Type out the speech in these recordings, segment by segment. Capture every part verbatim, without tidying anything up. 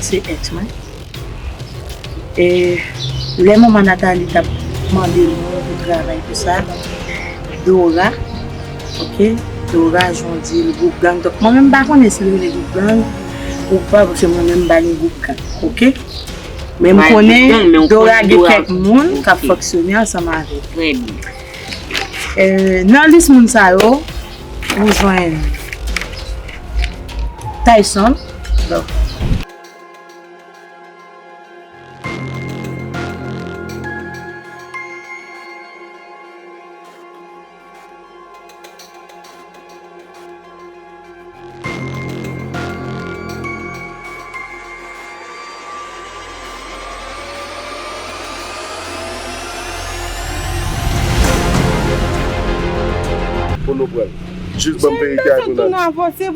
Se ex mwen. E lè manman Nathalie t ap mande nou pou travay, tou sa, Dora, oke, Dora jwenn di l gwoup gang. Donk, mwen menm m pa konnen si l rele gwoup gang ou pa, paske mwen menm m pa gen gwoup gang, oke? Men m konnen Dora gen kèk moun k ap fonksyone ansanm avè l. Trè byen. E, nan lis moun sa yo, ou jwenn Tyson. Donk, Pou nou pran. Jis ban m verite ak nou nan. Oke,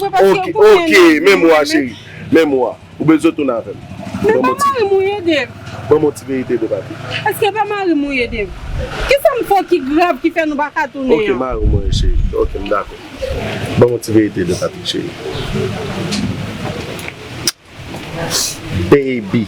oke, men mwa, cheri. Men mwa. Ou bezwen tounen avè m. Men pa mari m ou ye, Dave. Ban m yon ti verite de papi. Èske pa mari m ou ye, Dave? Kisa m fè ki grav ki fè nou pa ka tounen an? Oke, mari m ou ye, cheri. Oke, m dakò. Ban m yon ti verite de papi, cheri. Baby.